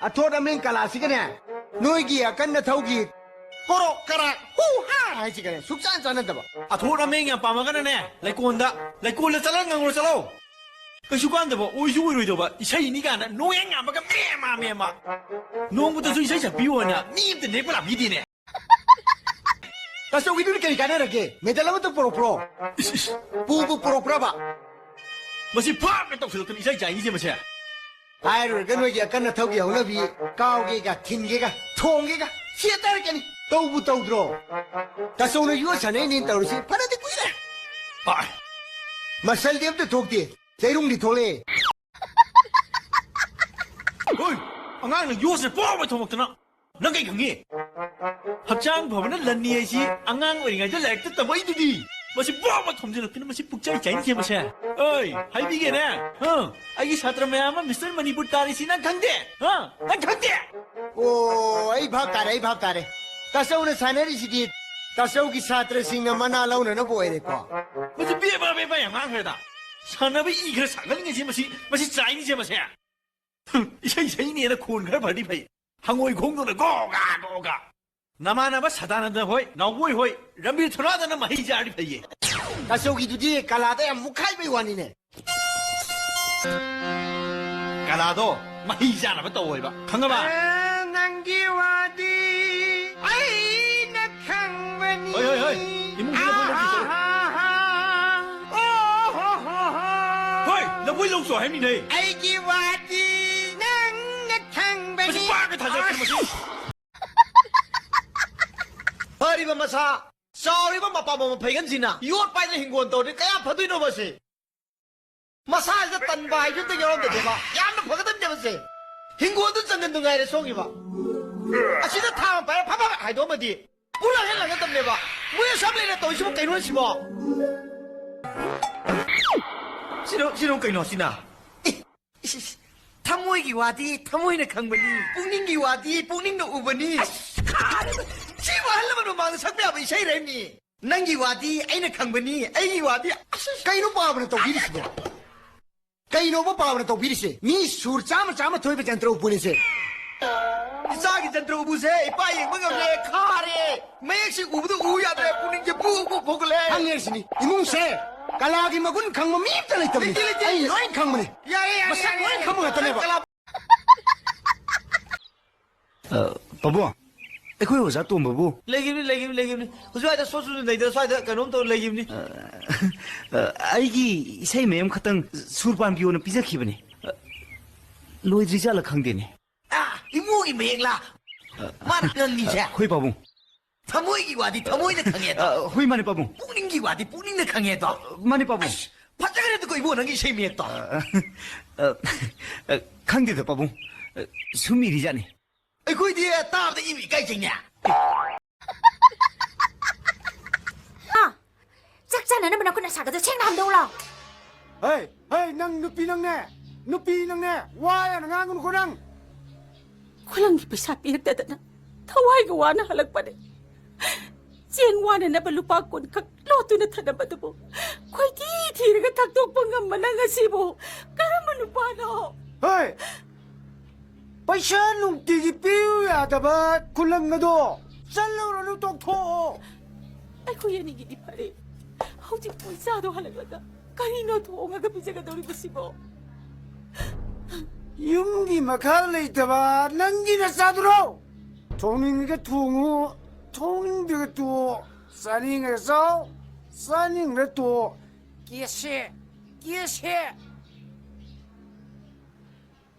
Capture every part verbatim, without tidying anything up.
ꯑꯊꯣꯠ ꯑꯃꯦꯡ ꯀꯂꯥꯁꯤꯒꯅꯦ, ꯅꯣꯏꯒꯤ ꯑꯀꯟ ꯑꯊꯧꯒꯤ ꯀꯣꯔꯣꯛ ꯀꯔꯥꯛ ꯍꯨ ꯍꯥ ꯍꯥꯏꯁꯤꯒꯅꯦ ꯁꯨꯡꯆꯥꯟ ꯆꯥꯟꯅꯗꯕ꯫ ꯑꯊꯣꯠ ꯑꯃꯦꯡ ꯌꯥꯝ ꯄꯥꯝꯃꯒꯅꯅꯦ, ꯂꯩꯀꯣꯜꯗ, ꯂꯩꯀꯣꯜꯗ ꯆꯠꯂ ꯉꯪꯉꯨꯔ ꯆꯠꯂꯣ꯫ ꯀꯩꯁꯨ ꯀꯥꯟꯗꯕ, ꯑꯣꯏꯁꯨ ꯑꯣꯏꯔꯣꯏꯗꯕ ꯏꯁꯩꯅꯤ ꯀꯥꯏꯅ ꯅꯣꯡꯌꯥꯡ ꯌꯥꯝꯕꯒ ꯃꯦ ꯃꯥ ꯃꯦ ꯃꯥ꯫ ꯅꯣꯡꯃꯇꯁꯨ ꯏꯁꯩ ꯁꯛꯄꯤꯌꯣꯅ ꯃꯤ ꯑꯝꯇ ꯅꯦꯛꯄ ꯂꯥꯛꯄꯤꯗꯦꯅꯦ꯫ ꯇꯥꯆꯧꯒꯤꯗꯨꯅ ꯀꯔꯤ ꯀꯥꯟꯅꯔꯒꯦ? ꯃꯦꯗꯜ ꯑꯃꯇ ꯄꯨꯔꯛꯄ꯭ꯔꯣ? ꯏꯁ, ꯏꯁ꯫ ꯄꯨꯕꯨ ꯄꯨꯔꯛꯄ꯭ꯔꯕ? ꯃꯁꯤ ꯐꯥꯞꯅ ꯇꯧꯁꯤꯜꯂꯛꯇꯅ ꯏꯆꯥꯏ ꯆꯥꯏꯅꯤꯁꯦ ꯃꯁꯦ꯫ ꯍꯥꯏꯔꯨꯔꯒ ꯅꯣꯏꯒꯤ ꯑꯀꯟ ꯑꯊꯧꯒꯤ ꯍꯧꯅꯕꯤ, ꯀꯥꯎꯒꯦꯒ, ꯊꯤꯟꯒꯦꯒ, ꯊꯣꯡꯒꯦꯒ, ꯆꯦꯠꯇꯔꯛꯀꯅꯤ꯫ ꯇꯧꯕꯨ ꯇꯧꯗ꯭ꯔꯣ? ꯇꯥꯆꯧꯅ ꯌꯣꯠ ꯁꯥꯟꯅꯩꯅꯦꯅ ꯇꯧꯔꯤꯁꯤ ꯐꯅꯗꯤ ꯀꯨꯏꯔꯦ꯫ ꯑꯥꯏ꯫ ꯃꯁꯜꯗꯤ ꯑꯝꯇ ꯊꯣꯛꯇꯦ, ꯆꯩꯔꯨꯡꯗꯤ ꯊꯣꯛꯂꯛꯑꯦ꯫ ꯍꯣꯏ, ꯑꯉꯥꯡꯅ ꯌꯣꯠꯁꯦ ꯄꯣꯛ ꯑꯃ ꯊꯣꯡꯉꯛꯇꯅ꯫ ꯅꯪ ꯀꯩ ꯈꯪꯉꯤ? ꯍꯛꯆꯥꯡ ꯐꯕꯅ ꯂꯟꯅꯤ ꯍꯥꯏꯁꯤ ꯑꯉꯥꯡ ꯑꯣꯏꯔꯤꯉꯩꯗ ꯂꯥꯏꯔꯤꯛꯇ ꯇꯝꯃꯛꯏꯗꯨꯗꯤ꯫ ꯃꯁꯤ ꯕꯣꯝ ꯑꯃ ꯊꯣꯝꯖꯤꯜꯂꯛꯇꯅ ꯃꯁꯤ ꯄꯨꯛꯆꯩ ꯆꯥꯏꯅ ꯁꯦꯝꯕꯁꯦ꯫ ꯑꯣꯏ, ꯍꯥꯏꯕꯤꯒꯦꯅꯦ꯫ ꯍ? ꯑꯩꯒꯤ ꯁꯥꯇ꯭ꯔ ꯃꯌꯥꯝ ꯑꯃ ꯃꯤꯁꯇꯔ ꯃꯅꯤꯄꯨꯔ ꯇꯥꯔꯤꯁꯤ ꯅꯪ ꯈꯪꯗꯦ? ꯍ? ꯅꯪ ꯈꯪꯗꯦ? ꯑꯣ, ꯑꯩ ꯚꯥꯞ ꯇꯥꯔꯦ, ꯑꯩ ꯚꯥꯞ ꯇꯥꯔꯦ꯫ ꯇꯥꯆꯧꯅ ꯁꯥꯟꯅꯔꯤꯁꯤꯗꯤ ꯇꯥꯆꯧꯒꯤ ꯁꯥꯇ꯭ꯔꯁꯤꯡꯅ ꯃꯅꯥ ꯂꯧꯅꯅꯕ ꯑꯣꯏꯔꯦꯀꯣ꯫ ꯃꯁꯤ ꯕꯦꯕꯥ ꯕꯦꯕꯥ ꯌꯥꯝ ꯉꯥꯡꯈ꯭ꯔꯦꯗ꯫ ꯁꯥꯟꯅꯕ ꯏ ꯈꯔ ꯁꯥꯒꯠꯂꯤꯉꯩꯁꯤ ꯃꯁꯤ, ꯃꯁꯤ ꯆꯥꯏꯅꯤꯁꯦ ꯃꯁꯦ꯫ ꯍꯨꯝ, ꯏꯁꯩ ꯁꯛꯏꯅꯦꯅ ꯈꯣꯟ ꯈꯔ ꯐꯔꯗꯤ ꯐꯩ꯫ ꯍꯪꯉꯣꯏ ꯈꯣꯡꯗꯧꯅ ꯒꯣꯒꯥ ꯒꯣꯒꯥ꯫ ꯅꯃꯥꯟꯅꯕ ꯁꯗꯥꯅꯟꯗ ꯍꯣꯏ, ꯅꯥꯎꯕꯣꯏ ꯍꯣꯏ, ꯔꯟꯕꯤꯔ ꯊꯧꯅꯥꯗꯅ ꯃꯍꯩ ꯆꯥꯔꯗꯤ ꯐꯩꯌꯦ꯫ ꯇꯥꯆꯧꯒꯤꯗꯨꯗꯤ ꯀꯂꯥꯗ ꯌꯥꯝ ꯃꯨꯛꯈꯥꯏꯕꯩ ꯋꯥꯅꯤꯅꯦ꯫ ꯀꯂꯥꯗꯣ ꯃꯍꯩ ꯆꯥꯅꯕ ꯇꯧꯋꯣꯏꯕ, ꯈꯪꯉꯕ? ꯑꯦ, ꯅꯪꯒꯤ ꯋꯥꯗꯤ ꯑꯩꯅ ꯈꯪꯕꯅꯤ꯫ ꯍꯣꯏ, ꯍꯣꯏ, ꯍꯣꯏ꯫ ꯏꯃꯨꯡꯗ ꯐꯝꯃ ꯂꯩꯁꯤ, ꯆꯠꯂꯣ꯫ ꯑꯥ, ꯍꯥ, ꯍꯥ, ꯍꯥ꯫ ꯑꯣ, ꯍꯣ, ꯍꯣ, ꯍꯣ꯫ ꯍꯣꯏ, ꯂꯐꯣꯏ ꯂꯧ ꯆꯣ ꯍꯥꯏꯃꯤꯅꯦ꯫ ꯑꯩꯒꯤ ꯋꯥꯗꯤ ꯅꯪꯅ ꯈꯪꯕꯅꯤ꯫ ꯃꯁꯤ ꯄꯥꯛꯒ ꯊꯥꯖꯔꯛꯀꯅꯨ, ꯃꯁꯤ꯫ ꯑꯁ! ꯐꯔꯤꯕ ꯃꯁꯥ, ꯆꯥꯎꯔꯤꯕ ꯃꯄꯥ ꯃꯃꯥ ꯐꯩꯒꯟꯁꯤꯅ ꯌꯣꯠ ꯄꯥꯏꯗꯅ ꯍꯤꯡꯒꯣꯜ ꯇꯧꯔꯗꯤ ꯀꯌꯥ ꯐꯗꯣꯏꯅꯣꯕ ꯁꯤ? ꯃꯁꯥꯁꯤꯗ ꯇꯟꯕ ꯍꯥꯏꯕꯁꯤ ꯑꯝꯇ ꯌꯥꯎꯔꯝꯗꯕꯅꯦꯕ꯫ ꯌꯥꯝꯅ ꯐꯒꯗꯕꯅꯦꯕ ꯁꯦ꯫ ꯍꯤꯡꯒꯣꯜꯗꯨ ꯆꯪꯒꯟꯗꯨ ꯉꯥꯏꯔꯦ ꯁꯣꯡꯉꯤꯕ꯫ ꯑꯁꯤꯗ ꯊꯥꯡ ꯑꯃ ꯄꯥꯏꯔ ꯐꯠ ꯐꯠ ꯍꯥꯏꯗꯣꯛꯑꯝꯃꯗꯤ ꯄꯨꯂꯥꯡ ꯍꯦꯛ ꯂꯥꯡꯒꯗꯕꯅꯦꯕ꯫ ꯃꯣꯏ ꯑꯁꯨꯛ ꯂꯩꯅ ꯇꯧꯔꯤꯁꯤꯕꯨ ꯀꯩꯅꯣ ꯁꯤꯕꯣ? ꯁꯤꯅ, ꯁꯤꯅ ꯀꯩꯅꯣ ꯁꯤꯅ? ꯑꯦ, ꯏꯁ, ꯏꯁ, ꯊꯃꯣꯏꯒꯤ ꯋꯥꯗꯤ ꯊꯃꯣꯏꯅ ꯈꯪꯕꯅꯤ, ꯄꯨꯛꯅꯤꯡꯒꯤ ꯋꯥꯗꯤ ꯄꯨꯛꯅꯤꯡꯅ ꯎꯕꯅꯤ꯫ ꯑꯁ, ꯁꯤꯕꯨ ꯑꯍꯜ ꯂꯃꯟ ꯃꯃꯥꯡꯗ ꯁꯛꯄ ꯌꯥꯕ ꯏꯁꯩꯔꯅꯤ? ꯅꯪꯒꯤ ꯋꯥꯗꯤ ꯑꯩꯅ ꯈꯪꯕꯅꯤ, ꯑꯩꯒꯤ ꯋꯥꯗꯤ ꯑꯁ, ꯀꯩꯅꯣ ꯄꯥꯕꯅ ꯇꯧꯕꯤꯔꯤꯁꯤꯕꯣ? ꯀꯩꯅꯣꯕ ꯄꯥꯕꯅ ꯇꯧꯕꯤꯔꯤꯁꯦ? ꯃꯤ ꯁꯨꯔ ꯆꯥꯝꯃ ꯆꯥꯝꯃ ꯊꯣꯏꯕ ꯖꯟꯇ꯭ꯔ ꯎꯄꯨꯅꯤꯁꯦ꯫ ꯏꯆꯥꯒꯤ ꯖꯟꯇ꯭ꯔ ꯎꯄꯨꯁꯦ ꯏꯄꯥ ꯌꯦꯡꯕ ꯉꯝꯗ꯭ꯔꯦ, ꯈꯥꯔꯦ꯫ ꯃꯌꯦꯛꯁꯤ ꯎꯕꯗ ꯎ ꯌꯥꯗ꯭ꯔꯦ, ꯄꯨꯛꯅꯤꯡꯁꯦ ꯄꯨ ꯄꯨ ꯈꯣꯡꯒꯠꯂꯦ꯫ ꯈꯪꯉꯦ ꯁꯤꯅꯤ, ꯏꯃꯨꯡꯁꯦ ꯀꯂꯥꯒꯤ ꯃꯒꯨꯟ ꯈꯪꯕ ꯃꯤ ꯑꯝꯇ ꯂꯩꯇꯕꯅꯤ꯫ ꯂꯩꯇꯦ, ꯂꯩꯇꯦ꯫ ꯑꯩ ꯂꯣꯏ ꯈꯪꯕꯅꯤ꯫ ꯌꯥꯔꯦ, ꯌꯥꯔꯦ, ꯃꯁꯛ ꯌꯥꯔꯦ, ꯂꯣꯏ ꯌꯥꯔꯦ꯫ ꯈꯪꯕ ꯉꯥꯛꯇꯅꯦꯕ꯫ ꯀꯂꯥ ꯑ, ꯄꯥꯕꯨꯡ, ꯑꯩꯈꯣꯏ ꯑꯣꯖꯥ ꯇꯣꯝꯕꯕꯨ? ꯂꯩꯈꯤꯕꯅꯤ, ꯂꯩꯈꯤꯕꯅꯤ, ꯂꯩꯈꯤꯕꯅꯤ꯫ ꯍꯧꯖꯤꯛ ꯋꯥꯏꯗ ꯁꯣꯠ ꯁꯣꯠꯁꯨ ꯂꯩꯗꯅ ꯁ꯭ꯋꯥꯏꯗ ꯀꯩꯅꯣꯝ ꯇꯧꯔ ꯂꯩꯈꯤꯕꯅꯤ꯫ ꯑ, ꯑ, ꯑꯩꯒꯤ ꯏꯁꯩ ꯃꯌꯥꯝ ꯈꯛꯇꯪ ꯁꯨꯔ ꯄꯥꯟꯕꯤꯌꯣꯅ ꯄꯤꯖꯈꯤꯕꯅꯤ꯫ ꯑ, ꯂꯣꯏꯗ꯭ꯔꯤ ꯖꯥꯠꯂ ꯈꯪꯗꯦꯅꯦ꯫ ꯑ, ꯏꯃꯣꯒꯤ ꯃꯌꯦꯛꯂꯥ? ꯃꯥꯅ ꯉꯪꯉꯤꯁꯦ? ꯑ, ꯍꯣꯏ, ꯄꯥꯕꯨꯡ꯫ ꯊꯃꯣꯏꯒꯤ ꯋꯥꯗꯤ ꯊꯃꯣꯏꯅ ꯈꯪꯉꯦꯗꯣ꯫ ꯑ, ꯍꯣꯏ, ꯃꯥꯅꯦ, ꯄꯥꯕꯨꯡ꯫ ꯄꯨꯛꯅꯤꯡꯒꯤ ꯋꯥꯗꯤ ꯄꯨꯛꯅꯤꯡꯅ ꯈꯪꯉꯦꯗꯣ꯫ ꯑ, ꯃꯥꯅꯦ, ꯄꯥꯕꯨꯡ꯫ ꯑꯁ, ꯐꯖꯈ꯭ꯔꯦꯗꯀꯣ ꯏꯕꯣ, ꯅꯪꯒꯤ ꯏꯁꯩ ꯃꯌꯦꯛꯇꯣ꯫ ꯑ, ꯑ, ꯑ, ꯈꯪꯗꯦꯗ, ꯄꯥꯕꯨꯡ꯫ ꯑ, ꯁꯨꯝ ꯏꯔꯤꯖꯥꯠꯅꯤ꯫ ꯑꯩꯈꯣꯏꯗꯤ ꯇꯥꯕꯗ ꯏꯃꯤ ꯏꯀꯥꯏꯖꯩꯅꯦ꯫ ꯍꯥ? ꯆꯥꯛ ꯆꯥꯅꯅꯕ ꯅꯈꯨꯠ ꯅꯁꯥꯒꯗꯣ ꯁꯦꯡꯅ ꯍꯥꯝꯗꯣꯛꯎ ꯂꯥꯎ꯫ ꯍꯩ, ꯍꯩ, ꯅꯪ ꯅꯨꯄꯤ ꯅꯪꯅꯦ, ꯅꯨꯄꯤ ꯅꯪꯅꯦ, ꯋꯥ ꯌꯥꯝꯅ ꯉꯥꯡꯒꯅꯨꯀꯣ ꯅꯪ꯫ ꯈꯨꯂꯪꯒꯤ ꯄꯩꯁꯥ ꯄꯤꯔꯛꯇꯗꯅ ꯊꯋꯥꯏꯒ ꯋꯥꯅ ꯍꯜꯂꯛꯄꯅꯦ꯫ ꯆꯦꯡ ꯋꯥꯅꯅꯕ ꯂꯨꯄꯥ ꯀꯨꯟ ꯈꯛ ꯂꯣꯠꯇꯨꯅ ꯊꯅꯝꯕꯗꯨꯕꯨ ꯈꯣꯏꯊꯤ ꯊꯤꯔꯒ ꯊꯛꯇꯣꯛꯄ ꯉꯝꯕ ꯅꯪ ꯑꯁꯤꯕꯨ ꯀꯔꯝꯕ ꯅꯨꯄꯥꯅꯣ? ꯍꯣꯏ! ꯄꯩꯁꯥ ꯅꯨꯡꯇꯤꯒꯤ ꯄꯤꯌꯨ ꯌꯥꯗꯕ ꯈꯨꯂꯪ ꯑꯗꯣ ꯆꯠꯂꯨꯔꯅꯨ, ꯇꯣꯛꯊꯣꯛꯑꯣ꯫ ꯑꯩꯈꯣꯏ ꯑꯅꯤꯒꯤꯗꯤ ꯐꯔꯦ꯫ ꯍꯧꯖꯤꯛ ꯄꯨ ꯏꯆꯥꯗꯣ ꯍꯜꯂꯛꯂꯒ ꯀꯔꯤꯅꯣ ꯊꯣꯡꯉꯒ ꯄꯤꯖꯒꯗꯧꯔꯤꯕꯁꯤꯕꯣ? ꯌꯨꯝꯒꯤ ꯃꯈꯥ ꯂꯩꯇꯕ ꯅꯪꯒꯤ ꯅꯆꯥꯗꯨꯔꯣ? ꯊꯣꯡꯅꯤꯡꯉꯒ ꯊꯣꯡꯉꯨ, ꯊꯣꯡꯅꯤꯡꯗ꯭ꯔꯒ ꯇꯣꯛꯑꯣ, ꯆꯥꯅꯤꯡꯉꯒ ꯆꯥꯎ, ꯆꯥꯅꯤꯡꯗ꯭ꯔ ꯇꯣꯛꯑꯣ꯫ ꯀꯦꯁꯦ, ꯀꯦꯁꯦ꯫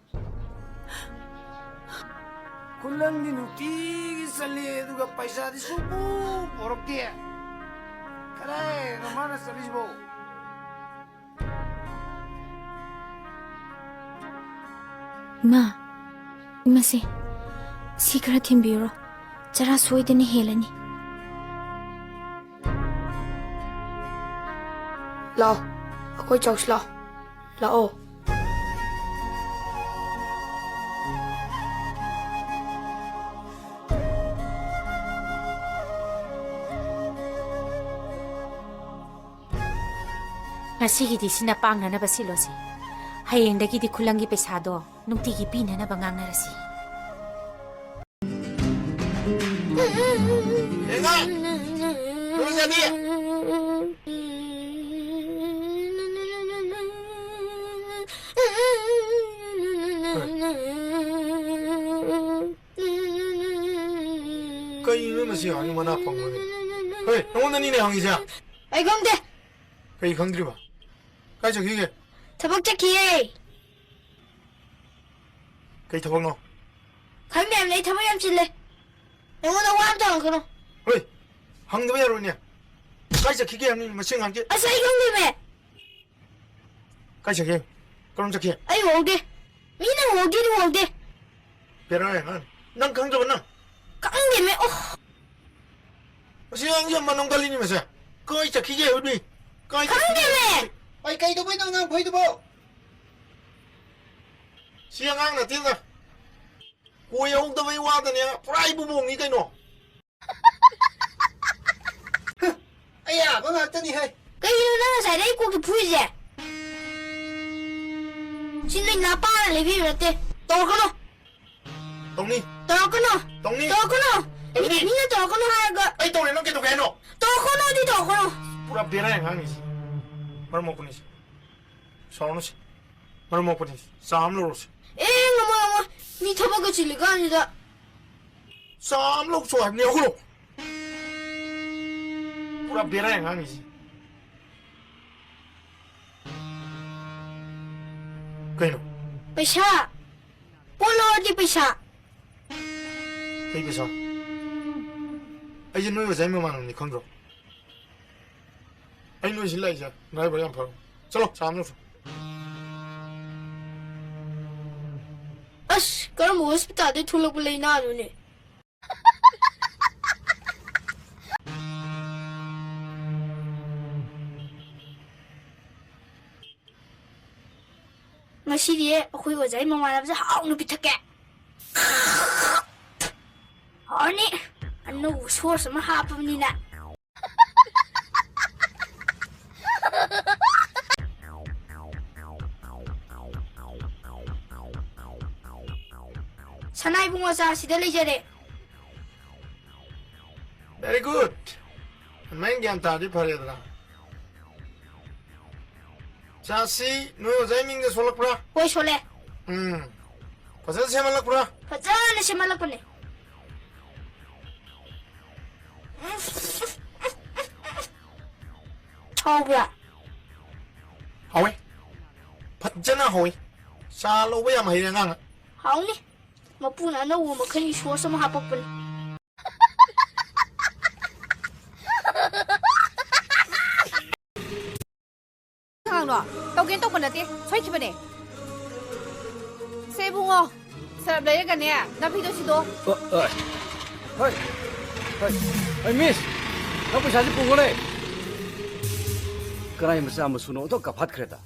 ꯈꯨꯂꯪꯗꯤ ꯅꯨꯡꯇꯤꯒꯤ ꯆꯠꯂꯤ, ꯑꯗꯨꯒ ꯄꯩꯁꯥꯗꯤ ꯁꯨꯡꯄꯨ ꯄꯨꯔꯛꯇꯦ꯫ ꯀꯗꯥꯏꯅꯣ ꯃꯥꯅ ꯆꯠꯂꯤꯁꯤꯕꯣ? ꯏꯃꯥ, ꯏꯃꯥꯁꯦ, ꯁꯤ ꯈꯔ ꯊꯤꯟꯕꯤꯔꯣ꯫ ꯆꯔꯥ ꯁꯣꯏꯗꯅ ꯍꯦꯜꯂꯅꯤ꯫ ꯂꯥꯛꯑꯣ, ꯑꯩꯈꯣꯏ ꯆꯧꯁꯤ ꯂꯥꯛꯑꯣ꯫ ꯂꯥꯛꯑꯣ꯫ ꯉꯁꯤꯒꯤꯗꯤ ꯁꯤꯅ ꯄꯥꯡꯅꯅꯕ ꯁꯤꯜꯂꯣꯁꯦ꯫ ꯍꯌꯦꯡꯗꯒꯤꯗꯤ ꯈꯨꯂꯪꯒꯤ ꯄꯩꯁꯥꯗꯣ ꯅꯨꯡꯇꯤꯒꯤ ꯄꯤꯅꯅꯕ ꯉꯥꯡꯅꯔꯁꯤ꯫ ꯌꯦꯡꯉꯣ! ꯅꯨꯡꯉꯥꯏꯖꯗꯦ! ꯀꯩꯅꯣ ꯃꯁꯤ ꯑꯉꯥꯡꯒꯤ ꯃꯅꯥ ꯄꯪꯕꯅꯤ? ꯍꯣꯏ, ꯅꯉꯣꯟꯗꯅꯤꯅꯦ ꯍꯪꯉꯤꯁꯦ꯫ ꯑꯩ ꯈꯪꯗꯦ꯫ ꯀꯩ ꯈꯪꯗ꯭ꯔꯤꯕ? ꯀꯥꯏ ꯆꯠꯈꯤꯒꯦ? ꯊꯕꯛ ꯆꯠꯈꯤꯌꯦ꯫ ꯀꯩ ꯊꯕꯛꯅꯣ? ꯈꯪꯗꯦ ꯍꯥꯏꯕꯅꯦ, ꯑꯩ ꯊꯕꯛ ꯌꯥꯝ ꯆꯤꯜꯂꯦ꯫ ꯅꯉꯣꯟꯗ ꯋꯥ ꯑꯝꯇ ꯍꯪꯉꯛꯀꯅꯨ꯫ ꯍꯣꯏ, ꯍꯪꯗꯕ ꯌꯥꯔꯣꯏꯅꯦ꯫ ꯀꯥꯏ ꯆꯠꯈꯤꯒꯦ ꯍꯥꯏꯕꯅꯤ ꯃꯁꯤ ꯑꯉꯥꯡꯁꯦ? ꯑꯁ, ꯑꯩ ꯈꯪꯗꯦꯃꯦ꯫ ꯀꯥꯏ ꯆꯠꯈꯤ? ꯀꯔꯣꯝ ꯆꯠꯈꯤ? ꯑꯩ ꯎꯍꯧꯗꯦ꯫ ꯃꯤꯅ ꯎꯍꯧꯒꯦꯗꯤ ꯎꯍꯧꯗꯦ꯫ ꯕꯦꯔꯥ ꯌꯥꯝ ꯉꯥꯡꯉꯤ꯫ ꯅꯪ ꯈꯪꯗꯕ ꯅꯪ? ꯈꯪꯗꯦꯃꯦ, ꯑꯣ꯫ ꯃꯁꯤ ꯑꯉꯥꯡꯁꯦ ꯌꯥꯝ ꯃꯅꯝ ꯀꯜꯂꯤꯅꯦ ꯃꯁꯦ꯫ ꯀꯥꯏ ꯆꯠꯈꯤꯒꯦ ꯍꯥꯏꯕꯅꯤ? ꯀꯥꯏ ꯆꯠꯈꯤꯒꯦ? ꯈꯪꯗꯦꯃꯦ꯫ ꯑꯩ ꯀꯩꯗꯧꯕꯩꯅꯣ ꯑꯉꯥꯡ ꯐꯨꯏꯗꯨꯕꯣ? ꯁꯤ ꯑꯉꯥꯡ ꯅꯠꯇꯦꯗ꯫ ꯀꯣꯏ ꯍꯧꯗꯕꯩ ꯋꯥꯗꯅꯦ, ꯄꯨꯔꯥ ꯏꯕꯨꯡꯉꯣꯅꯤ ꯀꯩꯅꯣ꯫ ꯑꯌꯥꯕ ꯉꯥꯛꯇꯅꯤ ꯍꯦ꯫ ꯀꯩꯒꯤꯅꯣ ꯅꯪ ꯉꯁꯥꯏꯗꯩ ꯀꯣꯛꯁꯦ ꯐꯨꯔꯤꯁꯦ? ꯁꯤ ꯅꯣꯏ ꯅꯄꯥꯅ ꯂꯩꯕꯤꯕ ꯅꯠꯇꯦ꯫ ꯇꯧꯔꯛꯀꯅꯨ꯫ ꯇꯧꯅꯤ꯫ ꯇꯧꯔꯛꯀꯅꯨ꯫ ꯇꯧꯅꯤ꯫ ꯇꯧꯔꯛꯀꯅꯨ꯫ ꯇꯧꯅꯤ꯫ ꯃꯤꯅ ꯇꯧꯔꯛꯀꯅꯨ ꯍꯥꯏꯔꯒ꯫ ꯑꯩ ꯇꯧꯔꯦ, ꯅꯪ ꯀꯩꯗꯧꯒꯦ ꯍꯥꯏꯅꯣ? ꯇꯧꯔꯛꯀꯅꯨꯗꯤ ꯇꯧꯔꯛꯀꯅꯨ꯫ ꯄꯨꯔꯥ ꯕꯦꯔꯥ ꯌꯥꯝ ꯉꯥꯡꯉꯤꯁꯤ꯫ ꯃꯔꯝ ꯃꯣꯛꯄꯅꯤꯁꯤ꯫ ꯁꯥꯎꯔꯅꯨꯁꯤ꯫ ꯃꯔꯝ ꯃꯣꯛꯄꯅꯤꯁꯤ꯫ ꯆꯥ ꯑꯃ ꯂꯧꯔꯨꯁꯤ꯫ ꯑꯦ, ꯉꯝꯃꯣꯏ, ꯉꯝꯃꯣꯏ꯫ ꯃꯤ ꯊꯕꯛꯀ ꯆꯤꯜꯂꯤꯀꯥꯟꯁꯤꯗ꯫ ꯆꯥ ꯑꯃ ꯂꯧꯆꯣ ꯍꯥꯏꯕꯅꯤ, ꯍꯧꯒꯠꯂꯣ꯫ ꯄꯨꯔꯥ ꯕꯦꯔꯥ ꯌꯥꯝ ꯉꯥꯡꯉꯤꯁꯤ꯫ ꯀꯩꯅꯣ? ꯄꯩꯁꯥ꯫ ꯄꯣꯠ ꯂꯧꯔꯗꯤ ꯄꯩꯁꯥ꯫ ꯀꯩ ꯄꯩꯁꯥ? ꯑꯩꯁꯦ ꯅꯣꯏ ꯑꯣꯖꯥꯒꯤ ꯃꯃꯥꯟꯅꯕꯅꯤ, ꯈꯪꯗ꯭ꯔꯣ? ꯑꯩ ꯅꯣꯏ ꯁꯤ ꯂꯥꯛꯏꯁꯦ ꯅꯔꯥꯏꯕꯛ ꯌꯥꯝ ꯐꯔꯕꯅꯤ꯫ ꯆꯠꯂꯣ, ꯆꯥ ꯑꯃ ꯂꯧꯆꯣ꯫ ꯑꯁ, ꯀꯔꯝꯕ ꯍꯣꯁꯄꯤꯇꯥꯜꯗꯩ ꯊꯣꯛꯂꯛꯄ ꯂꯩꯅꯥꯅꯣꯅꯦ? ꯉꯁꯤꯗꯤ ꯑꯩꯈꯣꯏ ꯑꯣꯖꯥꯒꯤ ꯃꯃꯥꯟꯅꯕꯁꯦ ꯍꯥꯎꯅ ꯄꯤꯊꯛꯀꯦ꯫ ꯍꯥꯎꯔꯅꯤ, ꯑꯅꯧꯕ ꯁꯣꯁ ꯑꯃ ꯍꯥꯞꯄꯕꯅꯤꯅ꯫ ꯁꯅꯥ ꯏꯕꯨꯡꯉꯣ, ꯆꯥ ꯁꯤꯗ ꯂꯩꯖꯔꯦ꯫ Very good. ꯑꯗꯨꯃꯥꯏꯅ ꯒ꯭ꯌꯥꯟ ꯇꯥꯔꯗꯤ ꯐꯔꯦꯗꯅ꯫ ꯆꯥꯁꯤ ꯅꯣꯏ ꯑꯣꯖꯥꯒꯤ ꯃꯤꯡꯗ ꯁꯣꯜꯂꯛꯄ꯭ꯔꯥ? ꯍꯣꯏ, ꯁꯣꯜꯂꯦ꯫ ꯎꯝ꯫ ꯐꯖꯅ ꯁꯦꯝꯍꯜꯂꯛꯄ꯭ꯔꯥ? ꯐꯖꯅ ꯁꯦꯝꯍꯜꯂꯛꯄꯅꯦ꯫ ꯍꯥꯎꯕ꯭ꯔꯥ? ꯍꯥꯎꯋꯦ꯫ ꯐꯖꯅ ꯍꯥꯎꯋꯤ꯫ ꯆꯥ ꯂꯧꯕ ꯌꯥꯝ ꯍꯩꯔꯦ ꯑꯉꯥꯡ꯫ ꯍꯥꯎꯅꯤ꯫ ꯃꯄꯨꯅ ꯑꯅꯧꯕ ꯃꯈꯜꯒꯤ ꯁꯣꯁ ꯑꯃ ꯍꯥꯞꯄꯛꯄꯅꯤ꯫ ꯑꯉꯥꯡꯅꯣ? ꯇꯧꯒꯦꯅ ꯇꯧꯕ ꯅꯠꯇꯦ, ꯁꯣꯏꯈꯤꯕꯅꯦ꯫ ꯁꯦ ꯏꯕꯨꯡꯉꯣ, ꯁꯔꯞ ꯂꯩꯔꯒꯅꯦ, ꯅꯥꯄꯤꯗꯣ ꯁꯤꯗꯣ꯫ ꯑ, ꯑ, ꯍꯣꯏ, ꯍꯣꯏ, ꯍꯣꯏ, ꯃꯤꯁ, ꯅꯪ ꯄꯩꯁꯥꯁꯤ ꯄꯨꯈꯣꯅꯦ꯫ ꯀꯅꯥꯏ ꯃꯆꯥ ꯃꯁꯨꯅꯣ ꯑꯣꯟꯊꯣꯛ ꯀꯥꯐꯠꯈ꯭ꯔꯦꯗ꯫